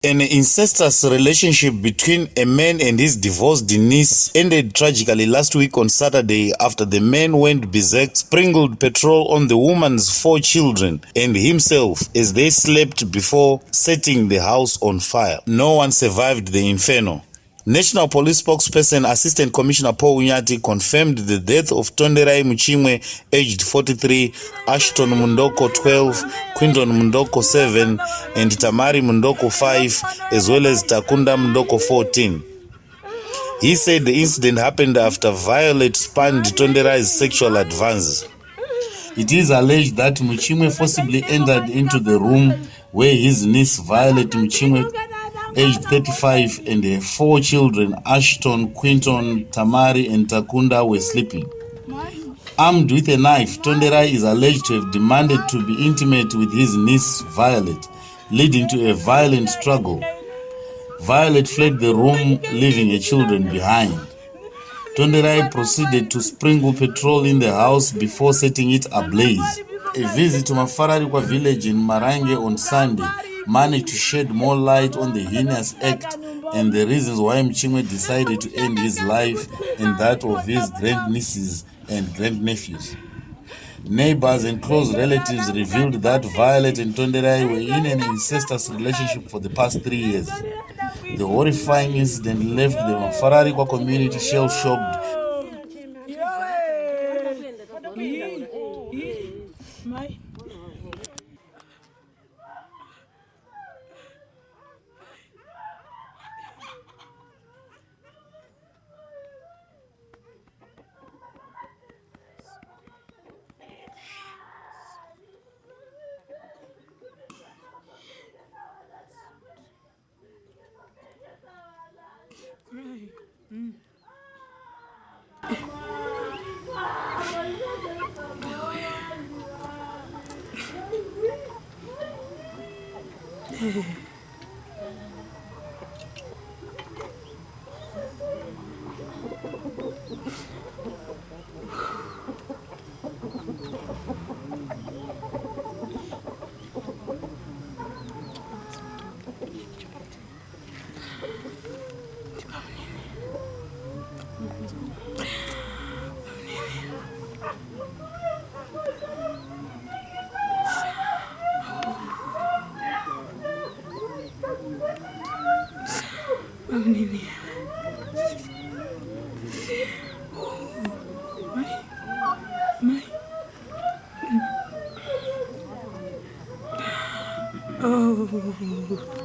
An incestuous relationship between a man and his divorced niece ended tragically last week on Saturday after the man went berserk, sprinkled petrol on the woman's four children and himself as they slept before setting the house on fire. No one survived the inferno. National Police spokesperson Assistant Commissioner Paul Unyati confirmed the death of Tonderai Muchimwe, aged 43, Ashton Mundoko, 12, Quinton Mundoko, 7, and Tamari Mundoko, 5, as well as Takunda Mundoko, 14. He said the incident happened after Violet spurned Tonderai's sexual advances. It is alleged that Muchimwe forcibly entered into the room where his niece Violet Muchimwe, aged 35, and her four children, Ashton, Quinton, Tamari, and Takunda, were sleeping. Armed with a knife, Tonderai is alleged to have demanded to be intimate with his niece Violet, leading to a violent struggle. Violet fled the room, leaving her children behind. Tonderai proceeded to sprinkle petrol in the house before setting it ablaze. A visit to Mafararikwa village in Marange on Sunday managed to shed more light on the heinous act and the reasons why Mchimwe decided to end his life and that of his grandnieces and grandnephews. Neighbors and close relatives revealed that Violet and Tonderai were in an incestuous relationship for the past three years. The horrifying incident left the Mafararikwa community shell-shocked. Bamunini. Mai. Mai. Oh.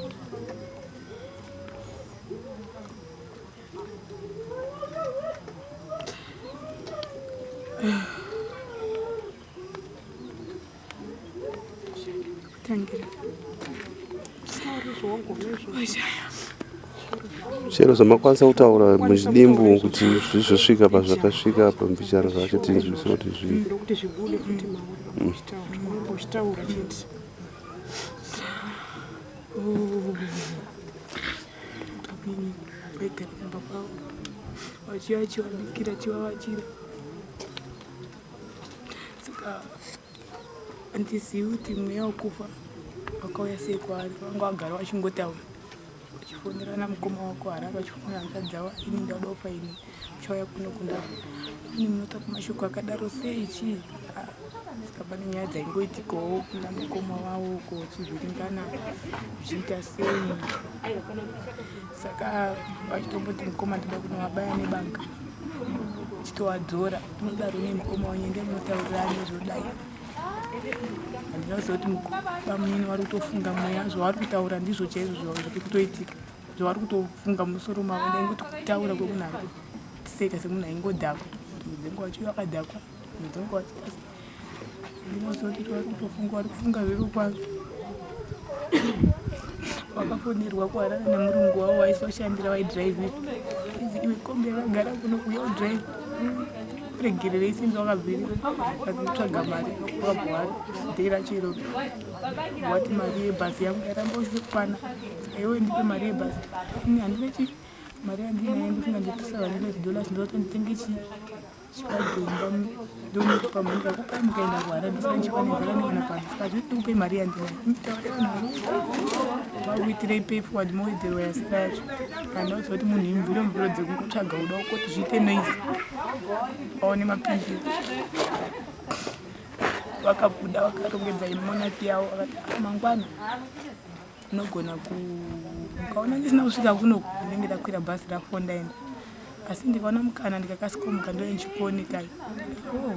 Chero zvamakwanisa kutaura muchidimbu kuti zvizosvika pazvakasvika apa mbichana zvacho tinzwise kuti zvii. Ndokuti zvibude futi mauri uchitaura unenge uchitaura chete. Vaigara kumba kwavo vachiuya achivabikira achivavachira saka handizivi kuti mweya wekufa wakauya sei kwaari vanga vagara vachingotaura vachifonerana mukoma wako harare vachifonera hanzvadzi dzavo ini ndauda kufa ini uchauya kuno kundava ini munotaura mashoko akadaro sei chii ah, saka pane nyaya dzaingoitikawo kuna mukoma wavo uko vachivhiringana zvichiita sei saka vachitomboti mukoma ndoda kunovabaya nebanga chitowadzora unodaro nei mukoma wenyu ende munotaurirane zvodai handinoziva kuti bamunini vari kutofunga mweya zvavari kutaura ndizvo chaizvo zviri kutoitika zvavari kutofunga musoro mavo ndaingoti kutaura kwemunhu ari kuseka semunhu aingodhakwa dzenguva vachiuya vakadhakwa dzenguva vachiita ndinoziva kuti vari kutofunga vari kufunga zviro kwazvo vakafonerwa kuharare nemurungu wavo waisoshandira vaidrive izi iwe kombi yakagara kuno kuya udrive regererei sinzi wakabviri akutsvaga mari wakabva wadeira chero wati mari yebhazi yangu yaramba uchikwana saka iwe ndipe mari yebhazi ini handine chi mari yandinayo ndofunga nditusa vandine dollars ndoti nditenge chii. Chipadhomba ndomupa mari ndakupai mukaenda kuHarare ndisina ndichipa nenzara nevana panze saka hazvidi ndikupe mari yandinayo mitaure vanhu vakuitirei pay forward mowedzerwa yasara yacho kana uziva kuti munhu imviro mviro dzekungotsvaga kuda kuti zviite noise vaone mapindiro vakabuda vakarongedza imonaki yavo vakati ah, mangwana unogona ku ukaona ndisina kusvika kunoku ndinenge ndakwira bhazi rafo ndaenda asi ndikaona mukana ndikakasika kumuka ndouya ndichikuonekai oh,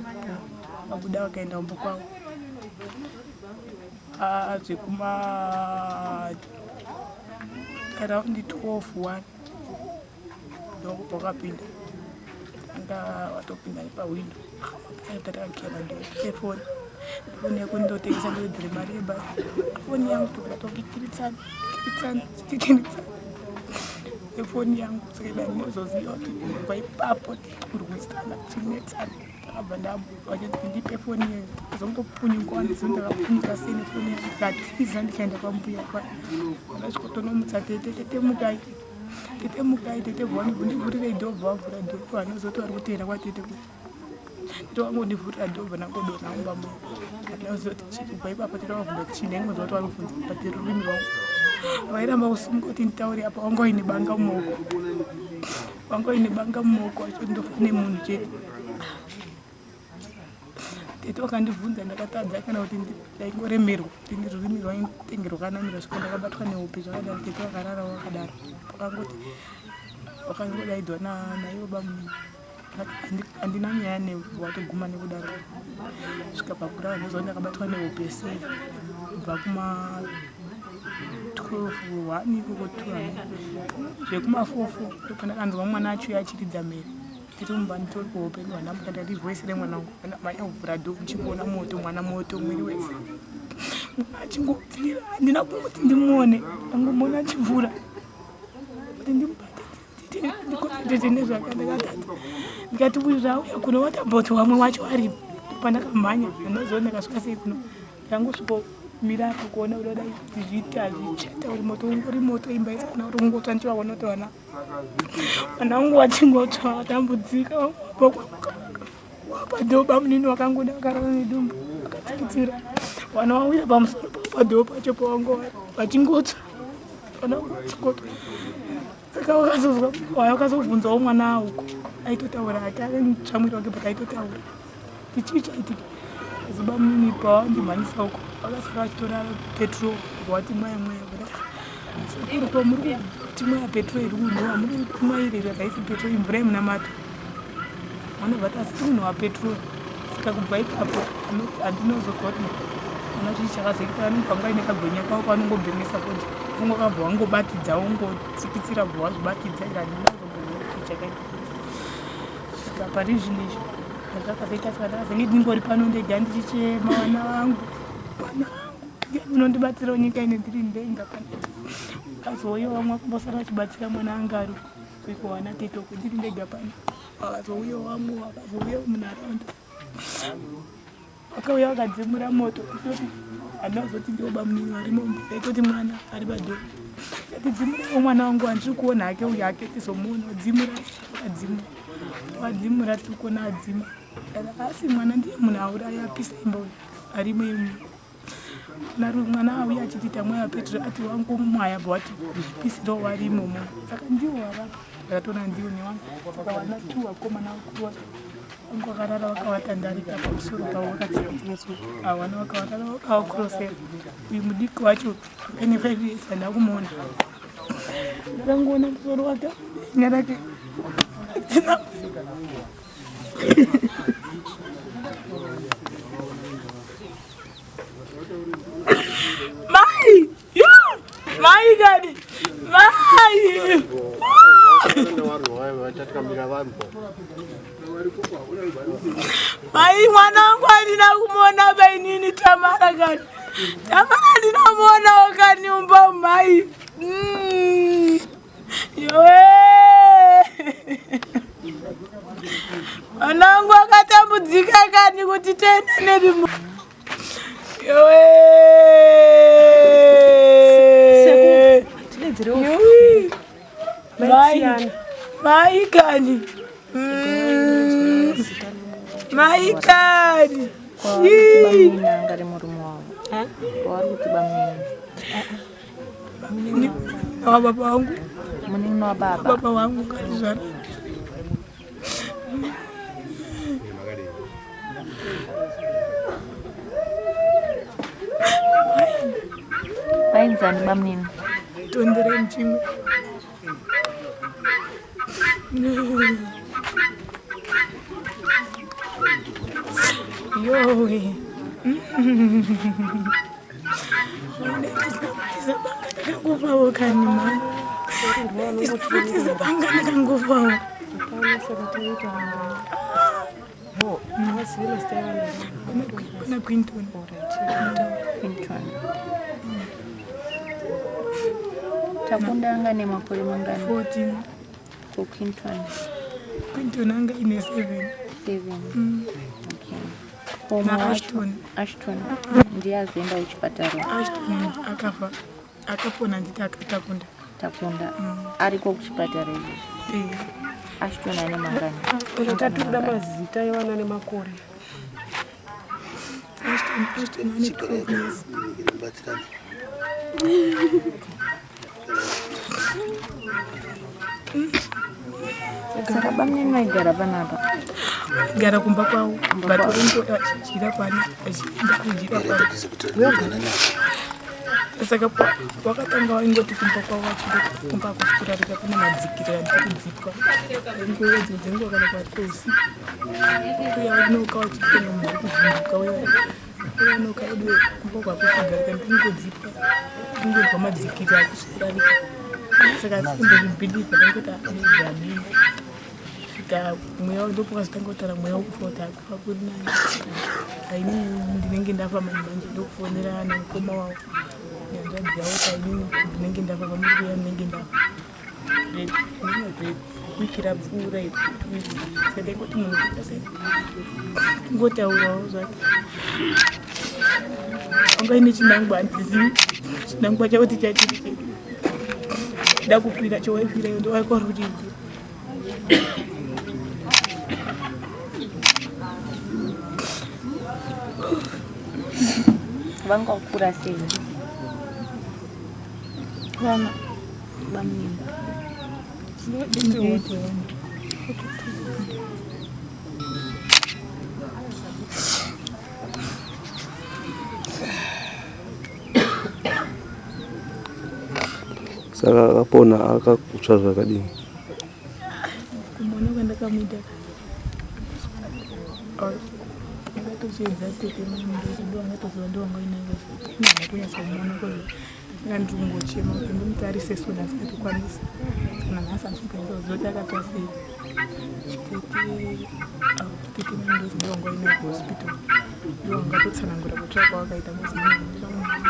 vabuda vakaenda kumba kwavo ah, zvekuma around 12 1 ndokupakapinda anga watopinda nepahwindo tatakiya madhoo efoni foni yako ndotengesa ndowedzere mari yebasa foni yangu tobva tokikiritsana kiritsana tikiritsana efoni yangu saka ida ndinozoziva kuti kubva ipapo kurwisana chinetsana ndakabva ndavachiti ndipe foni iyoyo ndakazongopunyuka handizivi ndakapunyuka sei nefoni yangu ndikatiza ndikaenda kwambuya kwa ndasvikotonomutsa tete tete mukai Tete mukai tete bvani ndivhurirei dhoo bva vavhura dhoo ko anozoti vari kuteera kwatete ku tete wangondivhurira dhoo bva ndangodonha mumba muya anozoti chii kubva ipapo tete vavhunza kuti chii ndaingonzwa kuti vari kuvhunza but rurimi rwangu vairamba kusimuka kuti nditaure apa wanga uine banga mumaoko wanga uine banga mumaoko achoti ndofa nemunhu chete Tete wakandibvunza ndakatadza kana kuti ndaingoremerwa kuti rurimi rwaitenge rwakanamira svika ndakabatwa nehope zvakadaro tete wakarara wakadaro wakangoti wakangodaidzwa naivo bamunini handina nyaya newe watoguma nekudaro svika pakurara ndoziva ndakabatwa nehope sei kubva kuma 12 1 ikoko 2 zvekuma 4 4 ndopandakanzwa mwana achiuya achiridza mhere Tiri mumba nditori kuhope ndovandamuka ndati voice remwana wangu ndamhanya kuvhura door ndichingoona moto mwana moto mwiri wese mwana achingobvira handina kungoti ndimuone ndangomuona achivhura kuti ndimubate ndikonzerete nezvake ndakatadza ndikati uyu zvauya kuno what about wamwe wacho aripo pandakamhanya ndinoziva ndakasvika sei kuno ndangosvikomira apo kuona kuti dai kuti zviite hazvichata uri moto ungori moto imba yese kana uri ungotsva ndichivaona kuti vana Vana vangu vachingotsva vatambudzika wapadhoo bamunini wakangoda akarara nedumbu akatsikitsira vana vauya pamusoro pavo padhoo pacho pavanga vachingotsva vana vangu vachingotsva saka wakazozwa wakazobvunzawo mwana uko aitotaura ati aitsva mwiri wake but aitotaura Chii chaitika? Asi bamunini pavandimhanyisa uko vakasara vachitora petrol vati mwaya mwaya sekuru ko muri kuti mwaya petrol iri kunhuwa muri kumwairira haisi petrol imvura yemunamato vanobva ti asi tiri kunhuwa petrol saka kubva ipapo handinozozwa kuti ana chii chakazoita vanenge vanga ine kagwenya kavo kavanongobhemesa konje funga kabva wangobatidza wongotsikitsira bva wazvibatidza iri handinazomboziva kuti chakaita Svika pari zvino izvi zvakazoita saka ndakazenge ndingori pano ndega ndichichema vana vangu vana vangu ndiani unondibatsirawo nyika ine ndiri ndenga pano akazouya vamwe vakumbosara vachibatsira mwana anga ari kuiko vana tete uko ndiri ndega pano vakazouya vamwe vakazouya munharaunda Vakauya vakadzimura moto kutoti handina kuzoti ndiwo bamunini varimo ndaitoti mwana ari padhoo ndati dzimurawo mwana wangu wandiri kuona hake uyu hake tizomuona dzimura akadzimura wadzimura tiri kuona adzima asi mwana ndiye munhu auraya apisa imba uyu arimo imo mwana auya achiti tamwaya petro ati wangu mwaya bwati zvipisiro wari imomo saka ndiwo wavapo ndakatoona ndiwo newangu saka vana two vakomana vakuru Vangu vakarara vakavatandarika pamusoro pavo vakatsikidzwa havana vakavarara vakavakurosera uyu mudiki wacho ane five years handina kumuona ndakangoona musoro wake denya rake atina mai Mai kani. Mai. Mai mwana wangu andina kumuona bainini Tamara kani. Tamara andina kumuona kani umba mai. Yowe. Mwana wangu akatambudzika kani kuti toenda nepi. Mai, mai kani. Maikani. Kwavari kuti murume wavo. Kwavari kuti bamunini. Bamunini wababa wangu. Munin'ina wababa. Baba wangu kandizvara. Vainzani bamunini? Tonderai muchimwe. Yowe. Ndisina banga ndakangofawo kani mama. Ndisina kutiza banga ndakangofawo. Kuna Quinton. Quinton. Takunda anga nemakore mangani? 14. Ko Quinton. Quinton anga ine 7. 7. Okay. Ko Na umwe wacho? Ashton. Ashton. Ndiye azoenda kuchipatara. Ashton akafa. Akapona nditi akatakunda. Takunda. Ariko kuchipatara izvozvi. Eh. Ashton ane mangani? Tati kuda mazita evana nemakore. Ashton, Ashton ane 12 years. Saka bamunini vaigara panapa. Gara kumba kwavo. But vaingo achidyira kwani achienda kudyira kwani. Saka wakatanga waingoti kumba kwavo achida kumba hakusi kurarika kune madzikirira ndikudzipwa. Nguva dzimwe dzenguva kana kwati usiku. Uya vanoka vachitenga munhu ari kuvhunduka uya uya anoka udiwe kumba kwakusi kugarika ndingodzipwa. Ndingonzwa madzikirira hakusi kurarika. Saka asimbozvibhilivha ndangoti amini. Svika mweya ndopakazotanga kutaura mweya wekufa kuti akufa kuri nani. Aini ndinenge ndafa manje manje ndokufonera namukoma wavo nehanzvadzi yavo kuti aini ndinenge ndafa pamuri kuuya ndinenge ndafa. Wiki rapfuura iri 2 weeks. Saka ndaingoti munhu kuita sei kungotaurawo zvake. Anga ine chinangwa handizivi chinangwa chavo kuti chachiri chei. Da kufira chowaifira iyo ndowaikwauri kuti Vanga kukura sei? Vana. Bamunini. Saka akapona akakutsva zvakadini? Kumuona kwandakamuita ndakatochiedza tete ndo angatoziva ndo wanga uinaye kunyatsomuona kozi ndanga ndiri kungochema kuti ndimutarise so ndasingатokwanisi kana nhasi handisi kukwanisa kuziva kuti akatwa sei. Tete tete mandozi ndo wanga uinaye kuhospital ndo wangatotsanangura kutsva kwawakaita kozi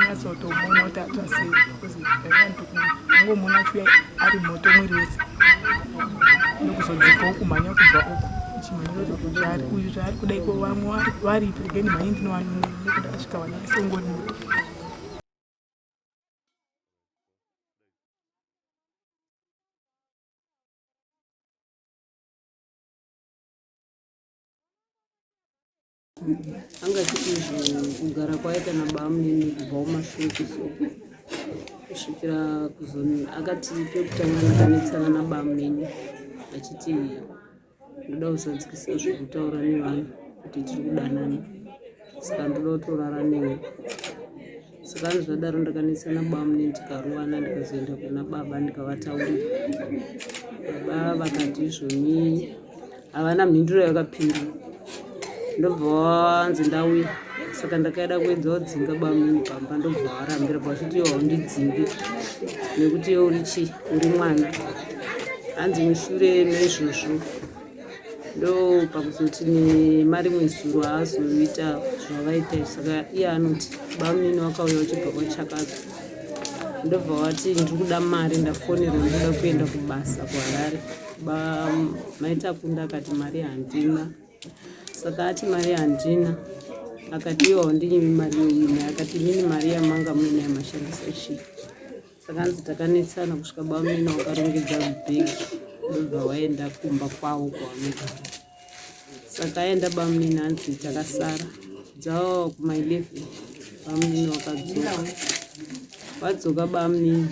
nyatsotomuona kuti atsva sei kozi ndanga ndikungomuona achiuya ari moto mwiri wese ndokuzodzibvawo kumhanya kubva uku chimhanyiro kuti zvaari uyu zvaari kudai ko vamwe varipi regai ndimhanye ndinovanunura nekuti asvika vana vese ungori moto. Anga achiti izvo kugara kwaita nabamunini kubva kumashure kuso kusvikira kuzoni akati pekutanga ndakanetsana nabamunini achiti ndoda kuzadzikisa zvekutaura nevanhu kuti tiri kudanana saka ndoda kutorara newe. Saka hanzi zvadaro ndakanetsana bamunini tikarovana ndikazoenda kuna baba ndikavataurira. Baba vakati izvoni havana mhinduro yakapindura. Ndobva wanzi ndauya saka ndakaida kuedza kudzinga bamunini pamba ndobva warambira vachiti iwe haundidzingi nekuti iwe uri chii uri mwana. Hanzi mushure meizvozvo ndo pakuzoti nemarimwe zuro haazoita zvavaita saka iye anoti bamunini wakauya uchibva kwachakadzo ndobva wati ndiri kuda mari ndafonerwa ndinoda kuenda kubasa kuHarare. Maitakunda akati mari handina saka ati mari handina akati iwe haundinyimi mari youinayo akati inini mari yamanga muinayo mashandisa chii. Saka hanzi takanetsana kusvika bamunini wakarongedza bhegi ndobva waenda kumba kwavo kwavanogara. Saka aenda bamunini hanzi takasara dzava kuma 11 bamunini wakadzoka. Vadzoka bamunini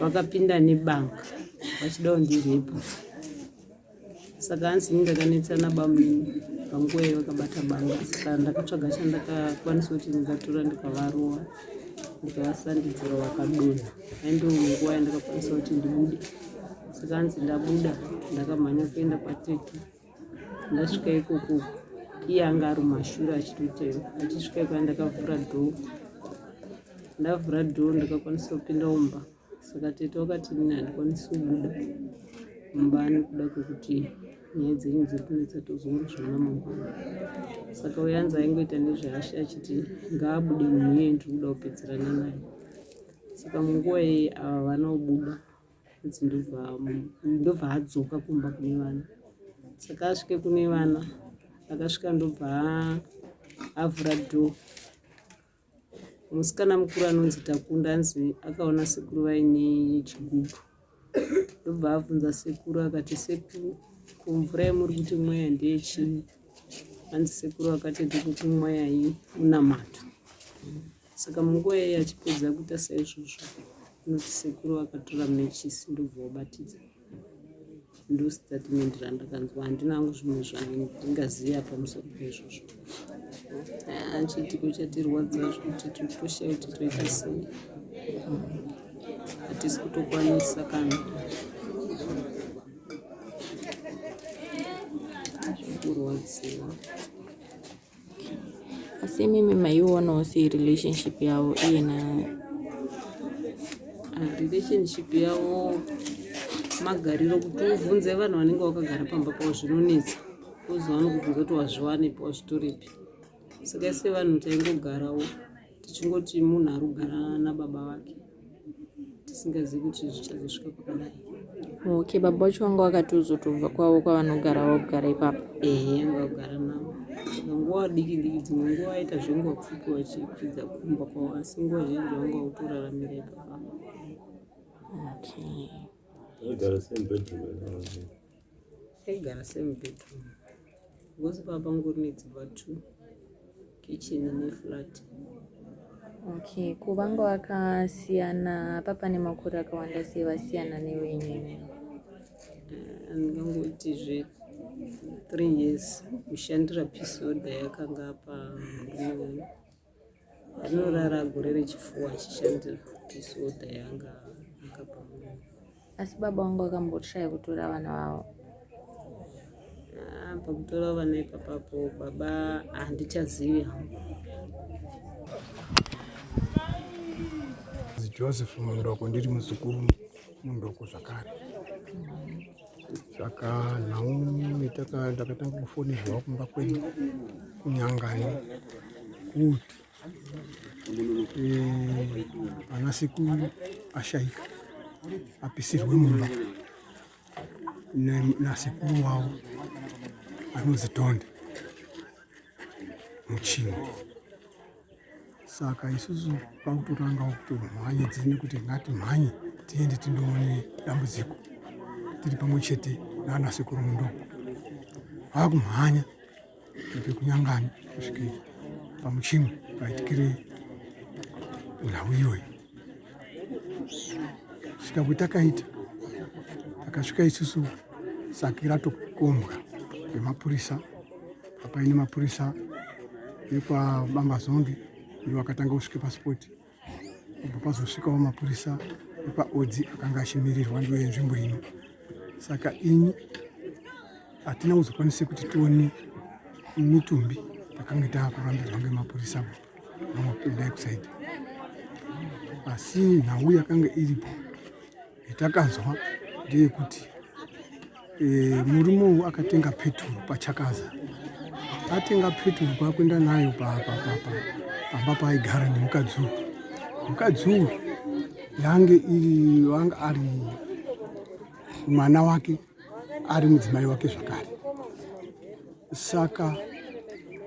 vakapinda nebanga vachida kundirepa. Saka hanzi ini ndakanetsana bamunini panguva iyo vakabata banga. Saka ndakatsvaga chandakakwanisa kuti ndingatora ndikavarova ndikavasandidzira vakadonha. Aindo nguva yandakakwanisa kuti ndibude. Saka hanzi ndabuda ndakamhanya kuenda kwatete. Ndasvika ikoko iye anga ari mumashure achitoteva. Achisvika ikoko ndakavhura dhoo. Ndavhura dhoo ndakakwanisa kupinda mumba. Saka tete wakati ini handikwanisi kubuda mumba nekuda kwekuti nyaya dzenyu dziri kunetsa tozongozviona mangwana. Saka uyo anzi aingoita nezvehasha achiti ngaabude munhu iye ndiri kuda kupedzerana naye. Saka munguva iyi ava vanobuda hanzi ndobva adzoka kumba kune vana. Saka asvike kune vana akasvika ndobva avhura dhoo. Musikana mukuru anonzi Takunda anzi akaona sekuru vaine chigubhu ndobva abvunza sekuru akati sekuru ko mvura yamuri kuti mweya ndeyechii? Hanzi sekuru akati ndiri kukumwayai munamato. Saka munguva iyoyo achipedza kuita saizvozvo anoti sekuru vakatora mechisi ndobva vabatidza. Ndostatement randakanzwa handina hangu zvimwe zvandingaziva pamusoro peizvozvo. Ah, chiitiko chatirwadza zvekuti tiri kutoshaya kuti toita sei. Hatisi kutokwanisa kana kurwadziwa. Asi imimi maionawo sei relationship yavo iye na Ah, relationship yavo magariro kuti uvhunze vanhu vanenge vakagara pamba pavo zvinonetsa kuzi vanokubvunza kuti wazviwanepi wazvitorepi saka ise vanhu taingogarawo tichingoti munhu ari kugara nababa vake tisingazivi kuti zvichazosvika pakadai. Okay, baba vacho vanga vakatozotobva kwavo kwavanogara vogara ipapo. Ehe, anga kugara navo saka nguva diki diki dzimwe nguva aita zvenguva pfupi vachikwidza kumba kwavo asi nguva zhinji vanga vakutoraramira ipapa. Okay. Aigara same bedroom here? Aigara same bedroom because papa pangori nedzimba two kitchen neflat. Okay, ko vanga vakasiyana apa pane makore akawanda sei vasiyana newenyu imimi? Andingangoti zve 3 years kushandira peace order yakanga apa murume wangu. Rinorara gore rechifuwa achishandira peace order yanga akapa murume. Asi baba vangu vakambotraya kutora vana vavo. Ah, pakutora vana ipapapo baba handichazivi hangu. Joseph Mundoko ndiri muzukuru Mundoko zvakare. Saka nhau ndakatanga kufonerwa kumba kwedu kuNyangani kuti ana sekuru ashaika apisirwe mumba nasekuru wavo anonzi Tonde Muchimwe. Saka isusu kwakutotangawo kutomhanye dzine kuti ngatimhanye tiende tindoone dambudziko tiri pamwe chete naana sekuru Mundoko. Vakumhanya kubve kuNyangani kusvike pamuchimwe paitikire nhau iyoyi. Kusvika kwetakaita takasvika isusu saki ratokombwa nemapurisa paine mapurisa ekwabambazonge ndiwo akatanga kusvika pasipoti kubva pazosvikawo mapurisa ekwaodzi akanga achimirirwa ndiwo yenzvimbo ino saka ini hatina kuzokwanisa kuti tione mitumbi takange taakurambidzwa ngemapurisa vamwe kusaidi asi nhau yakanga iripo Yatakanzwa ndeyekuti e, murume uyu akatenga peturu pachakaza atenga peturu kwakuenda nayo pamba paaigara nemukadzi uyu mukadzi uyu yange iri wanga ari mwana wake ari mudzimai wake zvakare saka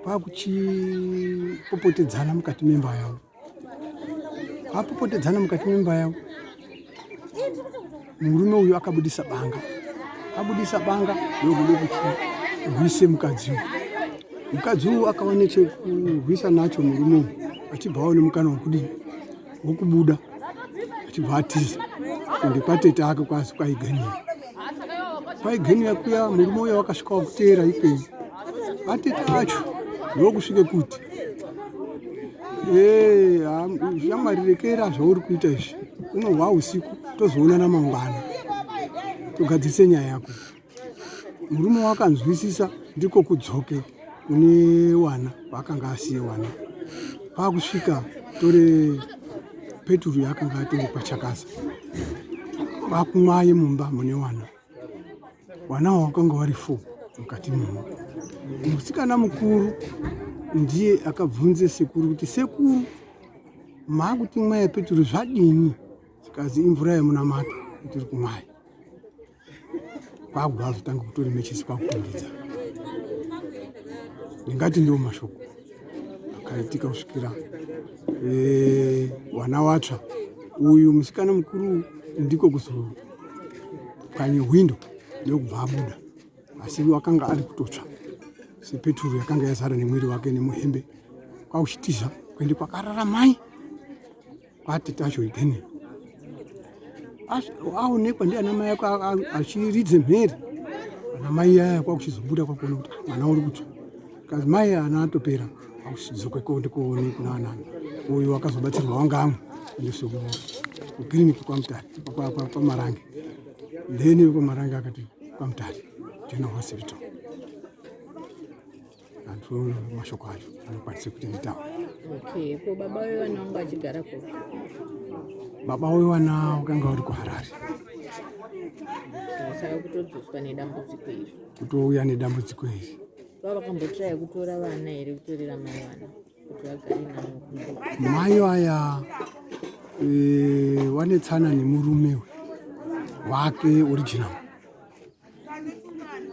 kwakuchipopotedzana mukati memba yavo Vapopotedzana mukati memba yavo, murume uyu akabudisa banga, abudisa banga ndokuda Rwise mukadzi uyu. Mukadzi uyu akava nechekurwisa nacho murume uyu achibva aone mukana wekudini wekubuda achibva atiza ende kwatete ake kwazi kwaigeniya kwaigeniya kuya murume uya wakasvika wakuteera ikweyo atete acho ndokusvike kuti shamwari rekera zvauri kuita izvi unohwa usiku tozoonana mangwana togadzirise nyaya yako Murume wakanzwisisa ndiko kudzoke kune wana waakanga asiye wana kwakusvika tore peturu yaakanga atenge kwachakaza kwakumwaye mumba mune wana wana wakanga wari fo mukati mumo musikana mukuru ndiye akabvunze sekuru kuti sekuru maakuti mwaya peturu zvadini zikazi imvura yemunamato tiri kumwaya kwakubva azotanga kutora mechisi kwakupindidza ndingati ndiwo mashoko akaitika kusvikira eh, wana watsva uyu musikana mukuru ndiko kuzopwanye hwindo ndokubva abuda asi wakanga ari kutotsva sepeturu yakanga yazara nemwiri wake nemuhembe kwakuchitiza kuende kwakarara mai Kwati tacho again aonekwa ndiana mai ako achiridze mhere ana mai aya kwakuchizobuda kwakuona kuti ah, mwana uri kutsva kazi mai ana atopera akuchidzoka kuende kuone kuna anani uyu akazobatsirwa wanga amwe kuendeswe kukiriniki kwamutare kwamarange then kwamarange akati kwamutare general hospital Antu mashoko acho anokwanisa kuti nditaure. Okay, ko baba wevana wangu achigara kupi? Baba wevana wakanga uri kuHarare. Saka kutodzoswa nedambudziko iri. Kutouya nedambudziko iri. Baba vakambotraya kutora vana here kutorera mai vana kuti vagare navo kumba? Mai vaya e, wanetsana nemurume wake original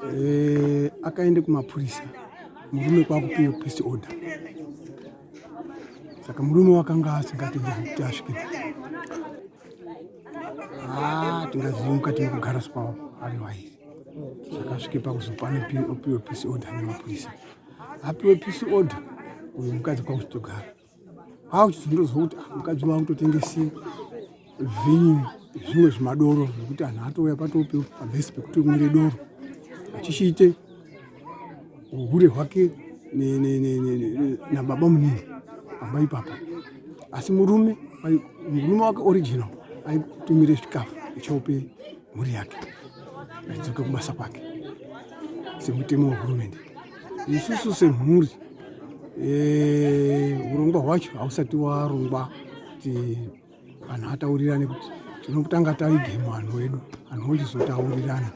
Eh, akaende kumapurisa murume kwakupiwe peace order saka murume wakanga asingatenderwi kuti asvike ah, tingazivi mukati mekugara spawo ari wairi saka asvike pakuzopa anopiwe peace order nemapurisa apiwe peace order uyu mukadzi kwakuchitogara kwakuchizondozwa kuti ah, mukadzi wakutotengesi vhinyu zvimwe zvimadoro zvekuti anhu atouya patope pabhesi pekuti umwire doro achichiite uhure hwake nababa munini pamba ipapa asi murume murume wake original aitumire chikafu ichaupe mhuri yake achidzoke kubasa kwake semutemo wehurumende isusu semhuri eh, urongwa hwacho hausati warongwa kuti vanhu ataurirane kuti tinotanga taige muvanhu wedu vanhu vochizotaurirana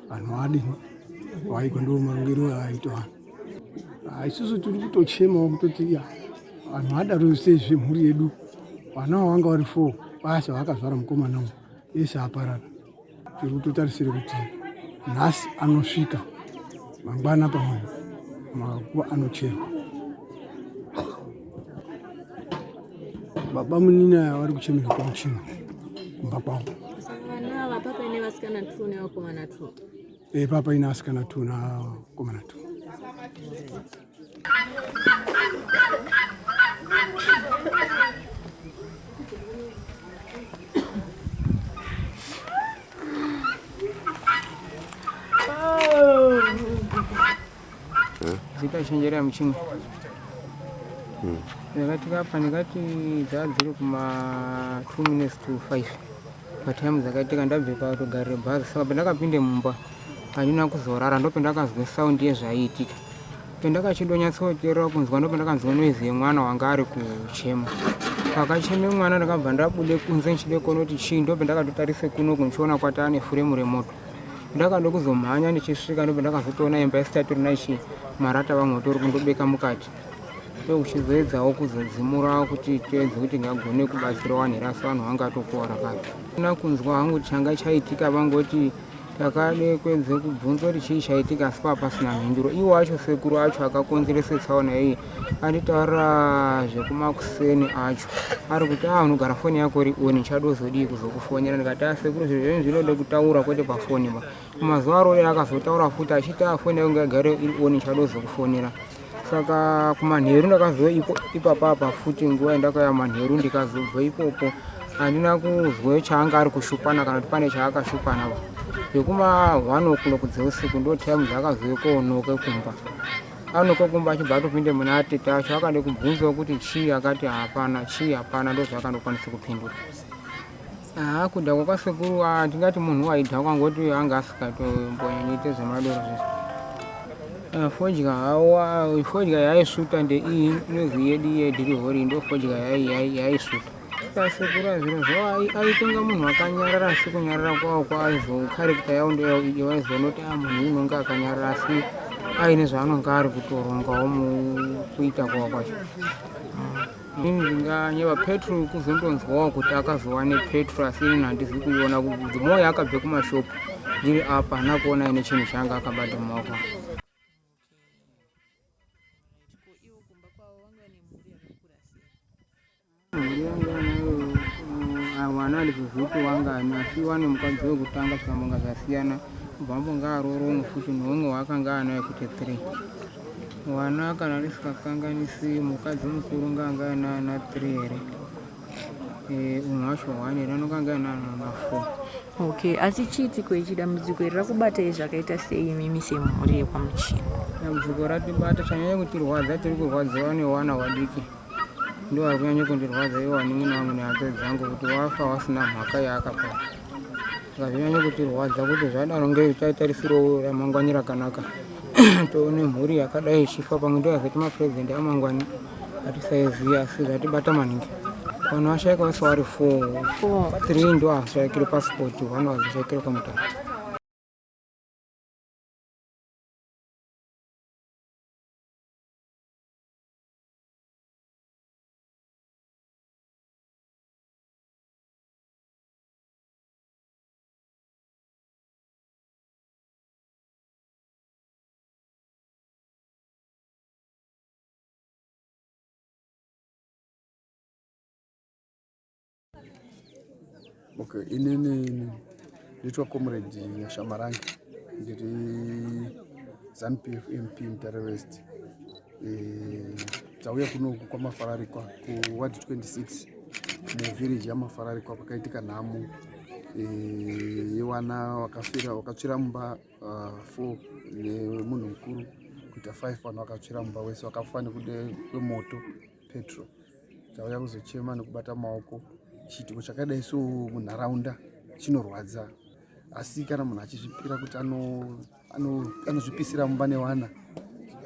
vanhu vadini vaigwa ndo marongero aitwa vanhu ah, isusu tiri kutochemawo kutoti ya vanhu vadaro sezve mhuri yedu vana vavanga vari four vase vakazvara mukomana uyu ese aparara tiri kutotarisira kuti nhasi anosvika mangwana pamwe makuva anocherwa baba munini aya vari kuchemerwa kwamuchina kumba kwavo vana ava papaine vasikana two nevakomana two e papaine vasikana two navakomana two Zita chenjerera muchimwe. Ndakati apa ndikati dzaa dziri kuma 2 minutes to 5 patime dzakaitika ndabve patogarire bhazi saka pandakapinde mumba handina kuzorara ndopandakazwe sound yezvaiitika Pendakachidonyatsoteerera kunzwa ndopandakanzwa noise yemwana wanga ari kuchema. Pakacheme mwana ndakabva ndabude kunze ndichide kuona kuti chii ndopandakatotarise kuno kundichiona kwati ane furemu remoto. Ndakada kuzomhanya ndichisvika ndopandakazotoona imba isati rina chi marata vamwe tori kundobeka mukati. Ndokuchizoedzawo kuzodzimura kuti tiedze kuti ngagone kubatsira vanhu here asi vanhu vanga atokuwara kare. Ndina kunzwa hangu changa chaitika vangoti. Takade kuedze kubvunza kuti chii chaitika asi pava pasina mhinduro. Iwo acho sekuru acho akakonzeresa tsaona iyi anditaurira zvekumakuseni acho ari kuti ah unogara foni yako iri on ndichadozodii kuzokufonera ndikati ah sekuru zviro zvenyu zvinode kutaura kwete pafoni ba. Mazuva arori akazotaura futi achiti ah foni yako ngaigare iri on ndichadozokufonera. Saka kumanheru ndakazouya ipapapa futi nguva yandakauya manheru ndikazobva ipopo handina kuzwa chaanga ari kushupana kana kuti pane chaakashupana ba zvekuma one o'clock dzeusiku ndo time dzaakazouya koonoke kumba anoka kumba achibva atopinde muna atete acho akade kubvunzawo kuti chii akati hapana chii hapana ndozvaakandokwanisa kupindura. Haa kudhakwa kwasekuru ah, ndingati munhu waidhakwa ngokuti anga asikatombonyanyoite zvemadoro zvese. Ah, fodya hawa fodya yaisvuta ndeiyi inozi yedu yedhirihori ndo fodya yaisvuta. Sekuru zviro zvavo aitenga munhu akanyarara asi kunyarara kwawo kwaaizo karekta yawo ndoyawaizoona kuti ah, munhu unonge akanyarara asi aine zvaanonge ari kutorongawo mukuita kwawo kwacho. Ini ndinganyeba petro kuzondonzwawo kuti akazova nepetro asi inini handizi kuiona the more yaakabve kumashopu ndiri apa hana kuona ine chinhu chaanga akabata mumaoko. Mhuri yanga nayo wana handizozivi kuti wangani asi wane mukadzi wekutanga zvikambonga zvasiyana kubva ambonga aroora umwe futi neumwe waakanga anaye kuite 3. Mwana kana ndisingakanganisi mukadzi mukuru ngaanga aine ana 3 here eh, umwe wacho one here anonga anga aine ana 4. Okay, asi chiitiko ichi dambudziko iri rakubatai zvakaita sei imimi semhuri yekwaMuchina? Dambudziko ratibata chanyanya kutirwadza tiri kurwadziwa newana wadiki ndo vari kunyanya kundirwadza iwo vanin'ina vangu nehanzvadzi dzangu kuti wafa wasina mhaka yaakapara. Saka zvinyanya kutirwadza kuti zvadaro ngei taitarisirawo ramangwani rakanaka toone mhuri yakadai ichifa pamwe ndo yazoti mapurezidendi amangwani hatisaiziva asi zvatibata maningi vanhu vashaika vese vari four three ndo vashaikire pasipoti one vazoshaikire kwamutare. Okay, inini nditwa comrade Nyasha Marange ndiri ZANU PF MP Mutare West. Eh, tauya kunoku kwamafararikwa kuward 26 muvillage yamafararikwa kwakaitika nhamo eh, yevana vakafira vakatsvira mumba 4 ah, nemunhu mukuru kuita 5 vanhu vakatsvira mumba wese vakafa nekude kwemoto petro tauya kuzochema nekubata maoko chiitiko chakadai so munharaunda chinorwadza asi kana munhu achizvipira kuti anozvipisira ano mumba nevana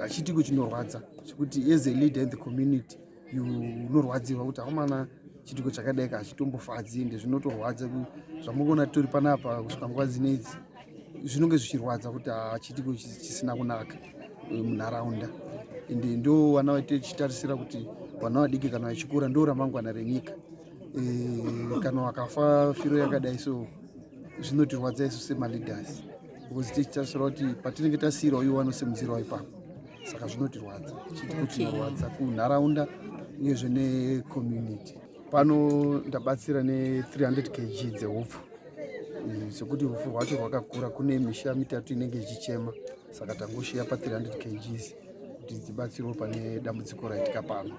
chiitiko chinorwadza chekuti as a leader in the community unorwadziwa kuti akomana chiitiko chakadai ka hachitombofadzi ende zvinotorwadza zvamukuona titori panapa kusvika nguva dzinedzi zvinonge zvichirwadza kuti chiitiko chisina kunaka eh, munharaunda ende ndo vana vatichitarisira kuti vana vadiki kana vachikura ndo ramangwana renyika eh, kana vakafa firo yakadai so zvinotirwadza isu semaleaders because tichitarisira kuti patinenge tasiyirawo iwo vanosimudzirawo ipapo saka zvinotirwadza chiitiko chinorwadza kunharaunda uyezve necommunity pano ndabatsira ne300 kg dzehupfu eh, sekuti rufu rwacho rwakakura kune misha mitatu inenge ichichema saka tangoshiya pa300 kgs kuti dzibatsirwe pane dambudziko raitika pano.